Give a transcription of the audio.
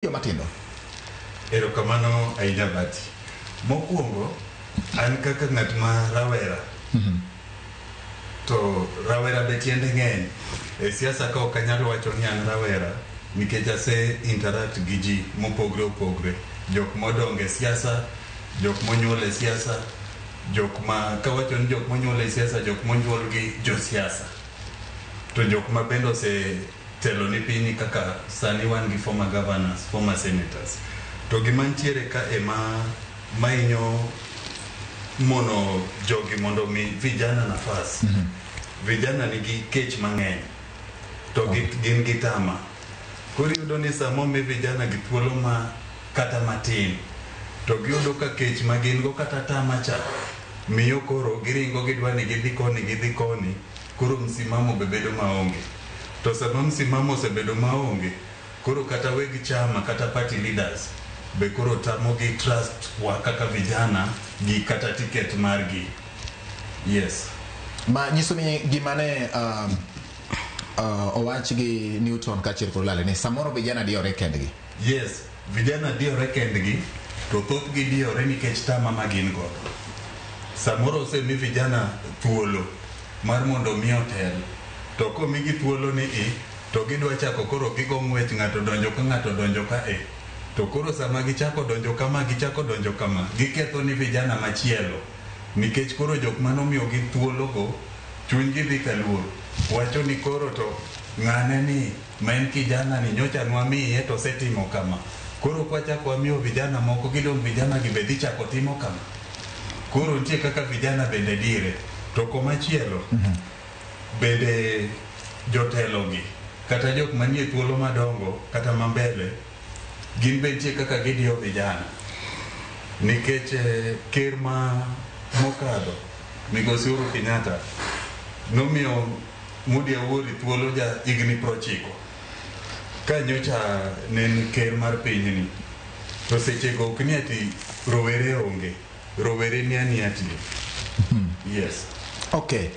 Joma tindo. Erokamano ahinya Bati. Mokwongo, an kaka ng'at ma rawera, to rawera be tiende ng'eny. E siasa ka ok anyal wacho ni an rawera nikech ase interact gi ji mopogre opogre. Jok modongo e siasa, jok monyuol e siasa, jok ma kawacho ni jok monyuol e siasa, jok monyuol gi josiasa. To jok ma bende ose telo ni piny kaka sani wan gi former governors, former senators. To gima ntiere ka ema mainyo mono jogi mondo mi vijana nafas. Vijana nigi kech mang'eny to gin gi tama. Koro iyudo ni sama omi vijana gi thuolo ma kata matin to giyudo ka kech ma gin go kata tama cha miyo koro giringo gidwa ni gidhi koni gidhi koni koro msimamo be bedo maonge. To sama msimamo osebedo maonge koro kata weg chama kata party leaders be koro tamogi trust wa kaka vijana gi kata ticket margi. Yes. Ma nyiso ni gima ne owach gi Newton kaachiel kod Olale ni samoro vijana diyore kendgi. Yes, vijana diyore kendgi to thothgi diyore nikech tama ma gin godo. Samoro osemi vijana thuolo mar mondo mi otel to komigi thuolo ni i to gidwa chako koro gigo ng'wech ng'ato donjo ka ng'ato donjo ka e to koro sama gichako donjo kama gichako donjo kama giketho ni vijana machielo nikech koro jok manomiyogi thuologo chunygi dhi kaluor wacho ni koro to ng'ane ni ma en kijana ni nyocha nwamiye to osetimo kama koro kwachako wamiyo vijana moko gidong' vijana gi be dhi chako timo kama koro nitie kaka vijana bende dire to komachielo bende jotelo gi kata jok manie thuolo madongo kata mambele gin be nitie kaka gidiyo vijana nikech ker ma mokadho migosi Uhuru Kenyatta nomiyo Moody Awuori thuolo ja higni 90 ka nyocha ne en ker mar pinyni to sechego ok ni ati rowere onge rowere ni ania tiyo. Yes. Okay.